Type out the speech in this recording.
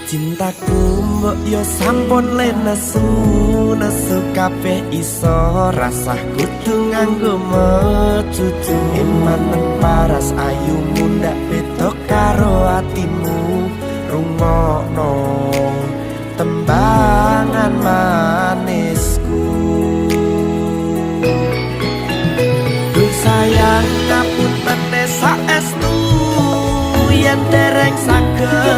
Cintaku, mbok yo sampun le nesu, nesu kabeh iso, rasah kudu nganggo mecucu. Emanen paras ayumu ndak beda karo atimu. Rungokno tembangan manisku. Duh sayang, ngapunten saestu yen dereng saged.